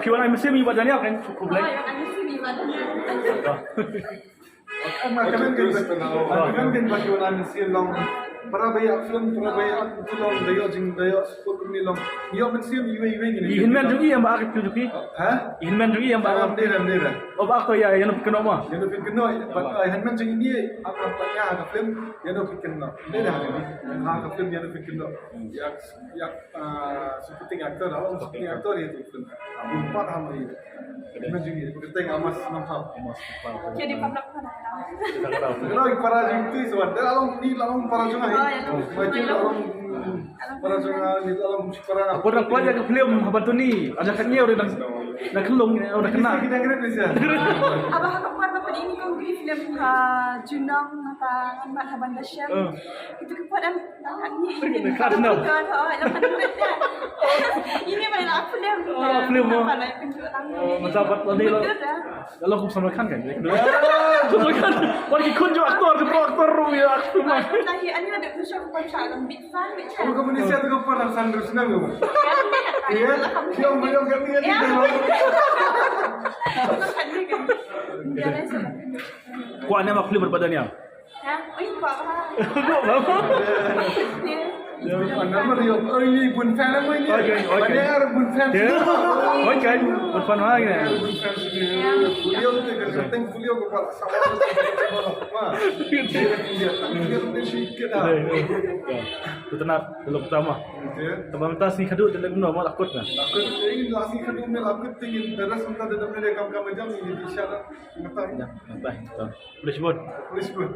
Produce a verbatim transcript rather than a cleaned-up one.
Ki wan ai mynsiem ïa i Bah Daniel kan, khublei. Ai mynsiem ïa i Bah Daniel. Em, ma kane kan ba, ma kane kan ba ki wan ai mynsiem long para ba ïa film, para ba ïa tu long da ïoh jing, da ïoh support kumne long. Ïoh mynsiem iwei iwei ngi. I hynmen jong i em ba ak tu juki. Ha? I hynmen jong i em ba ak. Em, dei, em, dei. O ba ak to ïa, ïa no phi kynnoh ma. Ïa no phi kynnoh, ba, eh, hynmen jong i, ak, ak, ïa ka film, ïa no phi kynnoh. Dei da, ha ka film ïa no phi kynnoh. Ïa, ïa, ah, supporting actor, ah, supporting actor ïa tu film. Bun pat ha mai. Hynmen jong i, kyrteng Amas Nongpham. Amas Nongpham. Jadi pernah pernah. Kalau para jong tu suat, dah long ni long para jong ai. Oh, ya. Macam long para jong ai, ni long para. Apa dah kuat ya ke film Haban Tuni? Ada kat nyau dah, dah kelung, dah kena. Kita kena bisa. Abah aku kuat apa ini kong beli film ha Junong mata Haban Dashem. Eh. Itu kuat am Ini, ini. Ini mana aku film. Oh, film, oh. Apa lah yang tunjuk orang ni? Oh, mendapat tadi lah. Betul dah. Kalau aku sama kan kan? Sama kan. Wah, ikut juga aktor, aktor, aktor, ya, aktor mah. Tadi ani ada tu siapa pun salah big fan, big fan. Aku komunikasi tu kau pernah sandru senang ke? Iya. Yang beliau kami kan. Ya. Bukan dia kan. Dia rasa. Ko ane ma film berbadan ya. Ha? Oi, ko apa? Ko apa? Ya. Nama dia? Oi, bun fan apa ini? Okey, okey. Mana ada bun fan? Ya. Okey, bun fan lagi ni. Bun fan sini. Ya. Beliau tu kan, teng beliau ko pala sama. Wah. Dia dia dia sikit dah. Tu tenat, belum pertama. Okey. Teman tas ni kadu, dia nak guna, malah kot nah. Aku ingin lagi kadu, malah aku ingin terus minta dia nak kam kam jam ini di sana. Mata. Ya, mata. Police bot. Police bot.